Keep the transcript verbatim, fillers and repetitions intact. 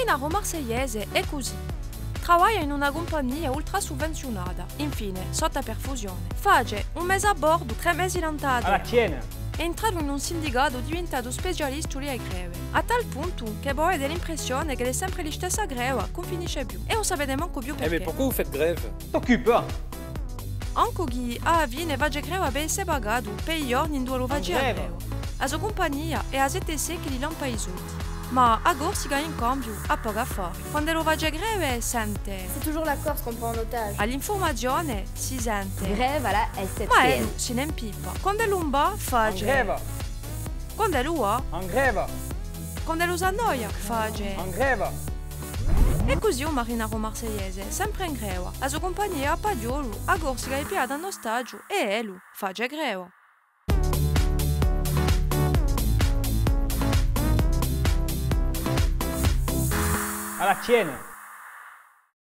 Marina Roma Marsigliese hè cusì. Travaglia in una cumpagnia ultrasuvvenziunata, infine, sottu à perfusione. Face un mese à bordu, trè mesi in Antartica. Hè intratu in un sindicatu diventatu specialistu di e greve, à tal puntu chì pò avè l'impressione ch'ellu hè sempre listessu à greve, chì ùn finisce più. È ùn sapete mancu più perchè. Eh, mais pourquoi vous faites grève ? T'occupe pas. Ancu chì, à a fine, face greva per esse pagatu per i ghjorni induve face a greva. A so cumpagnia hè a C T C chì li lampa i soldi. Ma a Corsica, in cambiu, hà pocu à fà. Quand'ellu face greve, sente. C'est toujours la Corse qu'on prend en otage. À l'infurmazione si sente. Grève à la S N C F. Ma ellu si ne impippa. Quand'ellu ùn và, face. Quand'ellu và. Quand'ellu s'annoia, face. È cusì u marinaro marsigliese, sempre in greva. A so cumpagnia hè à paghjolu, a Corsica hè pigliata in ostagiu è ellu face greva. À la tienne.